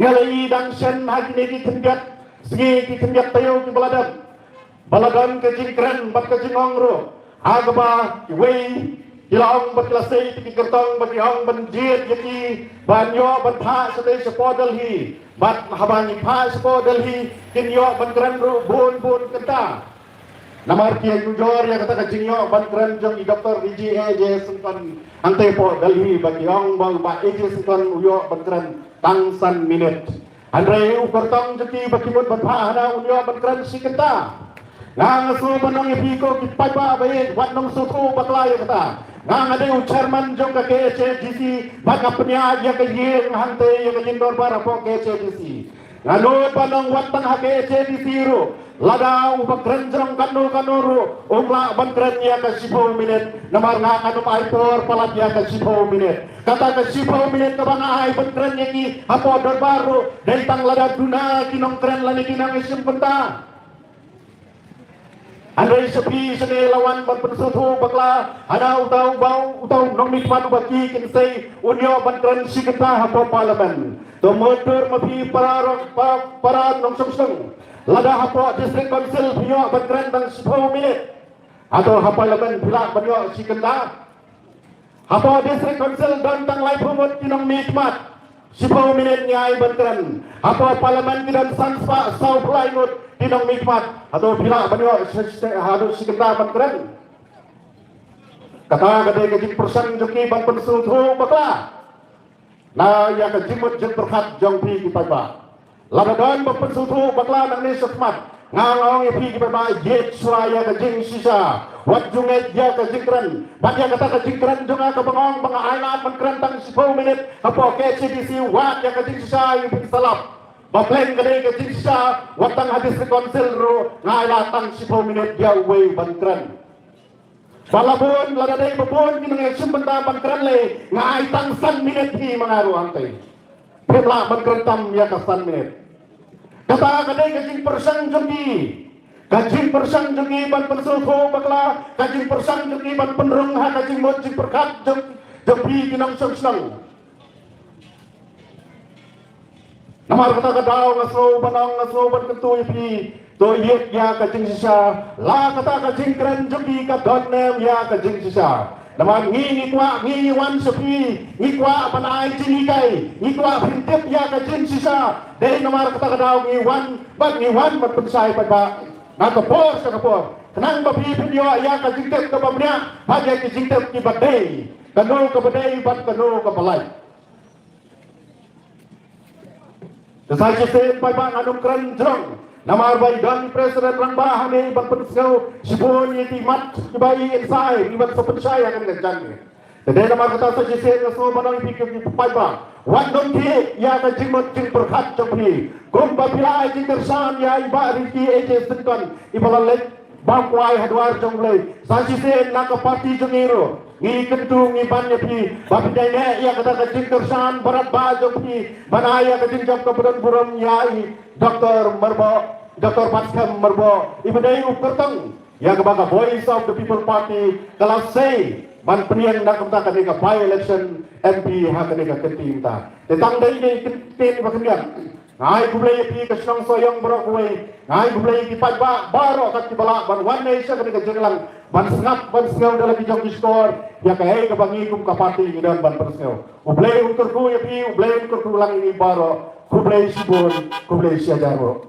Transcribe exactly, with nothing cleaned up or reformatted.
Nga la ïohi dang shen ha kine ki khyndiat sngi ki khyndiat taïew kiba la dep ba la don ka jingkren bad ka jingong ruh ha kaba kiwei ki la ong bad ki la sei ïa ki kyrtong bad ki ong ban jied ïa ki ban ïoh ban phah shatei shapoh Delhi. Bad haba ngi phah shapoh Delhi kin ïoh ban kren ruh bun bun kynta. Namar ki ïa ujor ïa kata ka jingïoh ban kren jong i Doctor A J Syngkon hangtei hapoh Delhi ba ki ong ba u Bah A J Syngkon u ïoh ban kren tang san minit. Hynrei u kyrtong jong ki ba ki mut ban phah hana un ïoh ban kren shi kynta. Nga nga sngew ban ong ïa phi ko ki paidbah ba ïeit, wat nym sngewthuh bakla ïa kata. Nga nga dei u chairman jong ka K H A D C bad nga pynïaid ïa ka ïing hangtei ïa ka ïing dorbar hapoh K H A D C. Nga nud ban ong wat tang ha K H A D C ruh, lada u ba kren jrong katno katno ruh um lah ban kren ïa ka shiphew minit. Namar nga ngan ym ai por palat ïa ka shiphew minit. Kata ka shiphew minit kaba nga ai ban kren ïa ki hapoh dorbar ruh dei tang lada duna ki nongkren lane ki nongïashim bynta. Hynrei sha phi shane la wan ban pynsngewthuh bakla hana uta u ba uta u nongmihkhmat uba ki kin sei un ïoh ban kren shi kynta hapoh Parliament. To mutdur ma phi para rong pa- para nongshong shnong. Lada hapoh District Council phi ïoh ban kren tang shiphew minit, hato ha Parliament phi lah ban ïoh shi kynta? Hapoh District Council don tang laiphew ngut ki nongmihkhmat. Shiphew minit ngi ai ban kren. Hapoh Parliament ki don san spah saw phew lai ngut ki nongmihkhmat. Hato phi lah ban ïoh shi- shi- haduh shi kynta ban kren? Kata ka dei ka jingpyrshang jong ki ban pynsngewthuh bakla na ïa ka jingmut jingpyrkhat jong phi ki paidbah. Lada don ba pynsngewthuh bakla nangne shakhmat, nga nga ong ïa phi ki paidbah, ïeit shuwa ïa ka jingshisha. Wat ju ngeit ïa ka jingkren. Bad ïa kata ka jingkren jong nga kaba nga ong ba nga ai lad ban kren tang shiphew minit hapoh K H A D C, wat ïa ka jingshisha ïa phi sa lap. Ba pleng ka dei ka jingshisha, wat tang ha District Council ruh nga ai lad tang shiphew minit ïa uwei ban kren. Ba la bun, lada dei ba bun ki nongïashim bynta ban kren lei, nga ai tang san minit hi ma nga ruh hangtei. Phim lah ban kren tam ïa ka san minit. Kata ka dei ka jingpyrshang jong ki. Ka jingpyrshang jong ki ban pynsngewthuh bakla, ka jingpyrshang jong ki ban pynrung ha ka jingmut jingpyrkhat jong jong phi ki nongshong shnong. Namar kata ka daw nga sngew ban ong, nga sngew ban kyntu ïa phi, to ïeit ïa ka jingshisha. La kata ka jingkren jong phi ka don nem ïa ka jingshisha. Namar ngi ngi kwah, ngi ngi wan sha phi, ngi kwah ban ai jinghikai, ngi kwah phin tip ïa ka jingshisha. Dei namar kata ka daw ngi wan, bad ngi wan ban pynshai paidbah na ka por sha ka por, khnang ba phi phin ïoh ïa ka jingtip kaba bniah bad ïa ka jingtip kiba dei, kano kaba dei bad kano kaba lait. Te sa shisien paidbah ngan ym kren jrong namar ba i don President rangbah hangne ban pynsngew shibun ïa ki mat kiba i inside, i ban sa pynshai ha kane ka jingïaseng. Te dei namar kata sa shisien nga sngew ban ong ïa phi ki paidbah, wat nym thied ïa ka jingmut jingpyrkhat jong phi. Kumba phi la ai jingkyrshan ïa i Bah Ricky A J Syngkon iba la leit bam kwai ha dwar jong U Blei. Sa shisien na ka party jong ngi ruh ngi kyntu ngi ban ïa phi ba phin ïaineh ïa kata ka jingkyrshan baroh ba jong phi ban ai ïa ka jingjop kaba don burom ïa i Doctor Myrboh, Doctor Batskhem Myrboh, iba dei u kyrtong ïa kaba ka Voice of the People Party ka la sei ban pynïeng na ka bynta kane ka by-election M P ha kane ka kynti mynta. Te tang dei ine i kyntien iba khyndiat. Nga ai khublei ïa phi ka shnong Sohiong baroh kawei. Nga ai khublei ïa ki paidbah baroh kat kiba lah ban wan ne sha kane ka jingïalang ban sngap ban sngew da la ki jong ki shkor ïa kaei kaba ngi kum ka party ngi don ban pynsngew. U Blei un kyrkhu ïa phi, U Blei un kyrkhu lang ïa ngi baroh. Khublei shibun, khublei shihajar baroh.